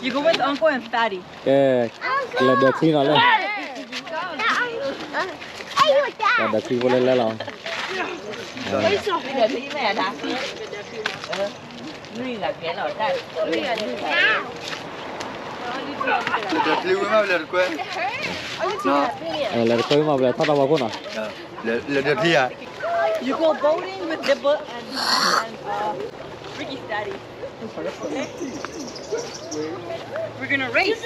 You go with uncle and fatty. ကဲ, လဲၤဒၢးချံနီၤလၢ, လဲၤဒၢးချံဖိလၢလဲလီၤ. လဲၤတခွဲမး ပလဲၤထီၣ်တၢ်ဖီခိၣ်နီၤ. လဲၤဒၢးချံဧါ. You go boating with Dibba and, and uh, Ricky's daddy. Okay. We're gonna race.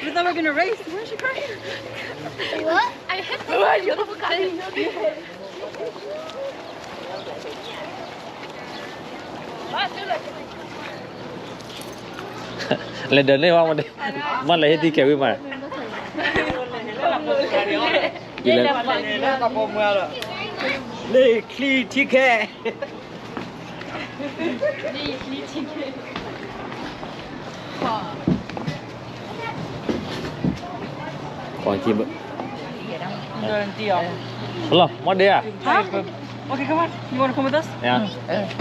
We thought we were gonna race. Where's your car? What? I hit the car. Let the name out. မ့ၢ်လဲၤဟ့ၣ်သံကဲဝံၤမး, လဲၤချံထံခဲ. လီၤ မ့ၢ်ဒ့ဧါ. Huh? Okay, come on. You wanna come with us? Yeah.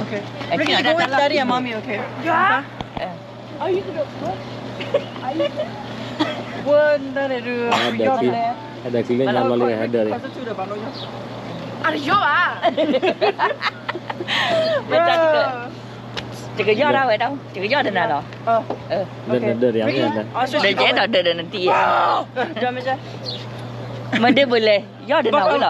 Okay. Ricky, you go with daddy and mommy, okay? Yeah. ဟဲဒၢးချံလၢညါဘျီလံ ဟဲဒၢးလံ. အတယီၢ်ဘၣ်. တကယီၢ်ဒၣ်ဝဲ, တကယီၢ်တနၤလီၤ. ဒၢးဒၢးဒၢး, ဒၢးဒၢးနတံၢ်, မ့ၢ်ဒ့ဘၣ်လဲၣ်, ယီၢ်တနၤဝဲလီၤ.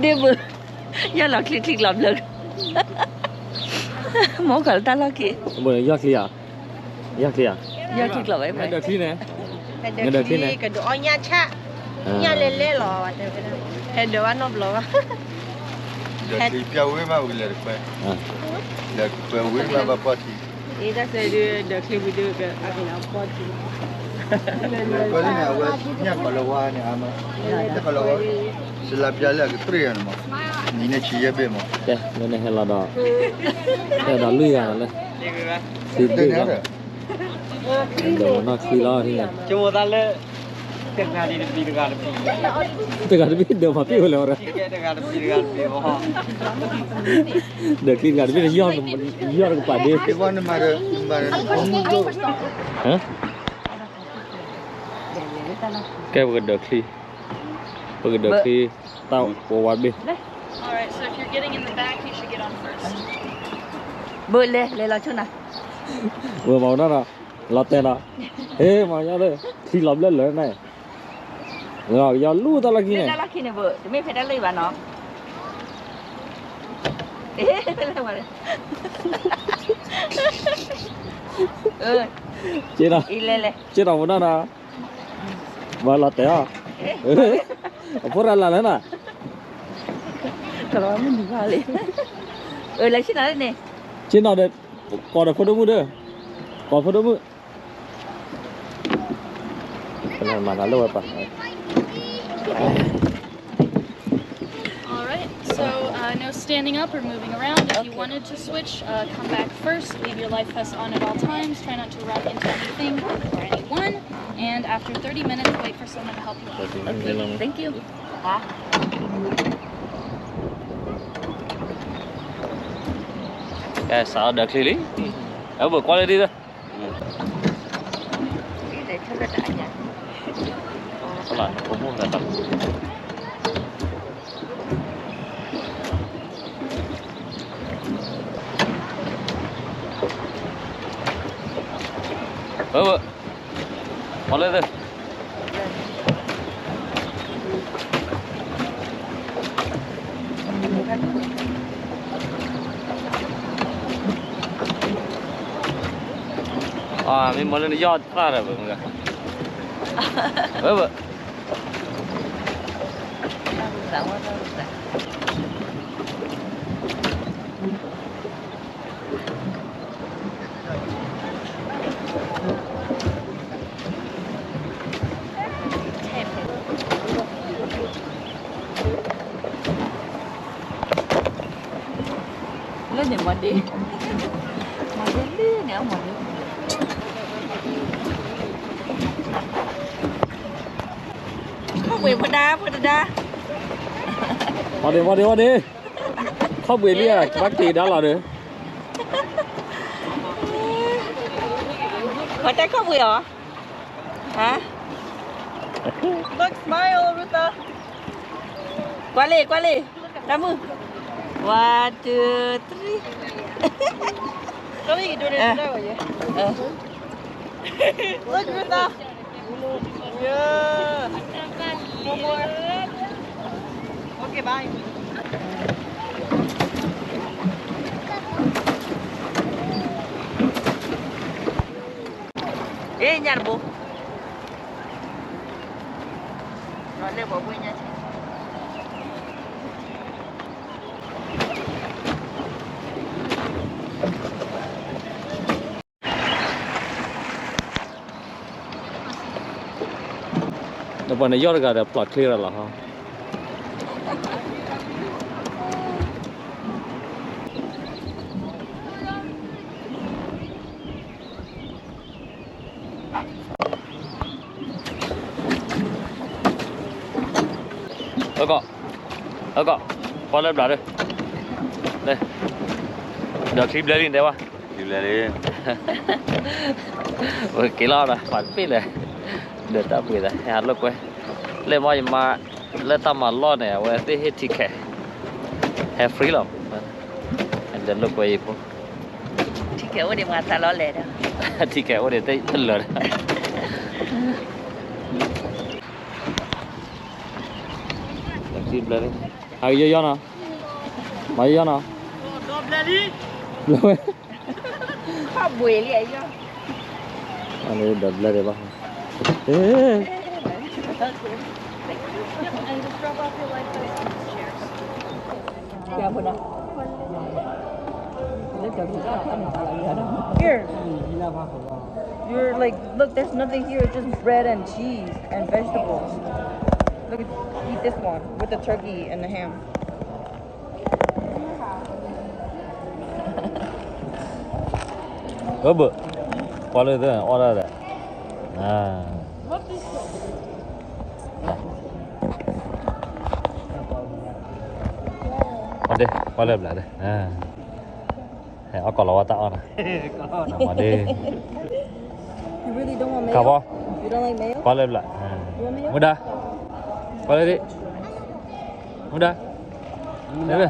ဒ့ဘၣ်, ယီၢ်လီၤချံချံကျိးဘျၢ, မ့ၢ်ခီလၢတၢ်လီၢ်ခံ, ယီၢ်ချံဧါ, ယီၢ်ချံဧါ, ယီၢ်ချံကျိးဝဲ, ဒၢးချံန့ၣ်, ဒၢးချံန့ၣ်, ကဒုးအီၣ်ညၣ်ဆၣ်, ညၣ်လဲၤလဲၤလီၤ, ဟဲဒၢးဘၣ်နီတဘျီဘၣ်. ဒၢးချံပျၢ်ဝဲမး ဝံၤလဲၤတခွဲ, ဒၢးခွဲဝဲမးဘၣ်ပီၢ်ထံ, တၢ်ဆဲးဒုးဒၢးချံဝံၤဒုးကပီၢ်ထံ, ကွၢ်လံန့ၣ် အဝဲညၣ်ကီးလၢဝါန့ၣ်အါမး, ညၣ်ကီးလၢဝါ, စလါပျၢ်လၢအကတြ့ၣ်ဂၤန့ၣ်မး, နံၤန့ၣ်ဆံယဲၢ်ဘ့ၣ်မး, ကဲ, လၢန့ၣ်ဟဲလီၤဒီး, ဟဲဒီးလွံၢ်ဂၤလၢ, ချံတဘ့ၣ်လီၤ, ဒၢးနီၢ်ချံလီၤ, ဆိကမိၣ်သးလၢ တဂၤတဘ့ၣ်တဂၤတဘ့ၣ်, တဂၤတဘ့ၣ်ဒၢးမၤပ့ၢ်ဝဲလဲၣ်, တဂၤတဘ့ၣ်တဂၤတဘ့ၣ်, ဒၢးချံတဂၤတဘ့ၣ်, ယီၢ်တကပၤဒ့, ကဲပကဒၢးချံ, ပကဒၢးချံ, တၢ်ဝါဝါတဘ့ၣ်. All right, so if you're getting in the back, you should get on first. ဘၣ်လဲၤ, လဲၤလီၤဆိနၤ, ဝဲမၤနီၤနီၤ, လီၤတဲာ်နီၤ, ဟ့ၣ်မၤညါလၢ, ချံလီၤဘျၢလၢာ်န့ၣ်, ယီၢ်လူၤတၢ်လီၢ်ခံန့ၣ်, တၢ်လီၢ်ခံန့ၣ်ဘၣ်, တမ့ၢ်ဖဲတၢ်လၢဘၣ်နီၤ, က့ၤနီၤ, က့ၤနီၤမနီၤနီၤ, ဘၣ်လီၤတဲာ်အီၤ, အဖိရၤလၢ်လၢနၤ, ကလီၤမုၢ်နံၤဘၣ်လံ, လဲၤဆ့နၤန့ၣ်, ဆ့နီၤဒီး, ကိးဒီးဖိဒိၣ်မုၣ်ဒီး, ကိးဖိဒိၣ်မုၣ် All right, so uh, no standing up or moving around. If you wanted to switch, uh, come back first, leave your life vest on at all times, try not to run into anything or anyone, and after thirty minutes, wait for someone to help you out. Thank you. ကဲ စးထီၣ်ဒၢးချံလံ, အဝဲကွၢ်လၢဒ်သိး, အဝဲ, မၤလၢဒၢး မ့ၢ်မၤလၢနယီၢ်သၣ်ဒီး, ဝဲ, လၢန့ၣ်မၤဒ့, မၤဒ့လၢန့ၣ်အမၤဒ့, ဝ့ၢ်ဖိဒါ ဖိတဒါ, ဝဲဒ့ ဝဲဒ့ ဝဲဒ့, ခီၣ်ဘှံးလံဧါ ဘၣ်က့ၤဒါလီၤဒီး, ခီတဲခီပှ့ၤအီၤ, ဟါ, Look, smile, Ruta. ကွၢ်လံ, ကွၢ်လံ, တၢ်မုၣ်, one, two, three. Look, Ruta. Yeah. No more. Okay, bye. အ့ ညၣ်တဘိ, လဲၤဘိးဘိညါ ဒီးပှၤန့ၣ်ယီၢ်တဂၤဒီး plot clear လီၤဟီ. အကီၢ်, အကီၢ်, ပီၣ်လဲၣ်ဘျးဒၢ, လဲၤ, ဒီးချံဘျဲလံတဲဝဲ, ချံဘျဲလံ, ပက့ၤလီၤဒီး ပှၤတပ့ၢ်လဲၣ်, ဒီးတၢ်ပှ့ၤသး ဟဲဟးလိာ်ကွဲ, လဲၤမ့ၢ်ယမါ လၢတၢ်မၤလီၢ်န့ၣ် အဝဲသ့ၣ်ဟ့ၣ် ticket, ဟဲ free လီၤ, ဒီးလိာ်ကွဲအံၤဖိ, ticket အိၣ်ဒံးမၤသးလီၤလဲၣ်ဒီး, ticket အိၣ်ဒံးတလၢာ်ဒီး ဟးကယီၢ်ယီၢ်နီၤ, မၤယီၢ်ယီၢ်နီၤ, ဘျဲဝဲ, ခီၣ်ဘှံးလံအယီၢ်, အန့ၣ်ဒီးဘျဲဒံးဘၣ်, အ့ Here. You're like, look, there's nothing here. It's just bread and cheese and vegetables. Look, eat this one with the turkey and the ham. အဘၢၣ်, ကွၢ်လၢသ့ၣ်အီၣ်ဒၣ်ဒီး, အီၣ်ဒ့, ကွၢ်လၢဘျးဒၢ, ဟဲအီၣ်ကီးလီၤဝဲတၢ်အီၣ်နၤ, မၤဒ့, You really don't want mayo? ကဘီ, You don't like mayo? ကွၢ်လၢဘျး, You want mayo? မူဒါ, ကွၢ်လၢဒ့, မူဒါ, လဲၤလၢ,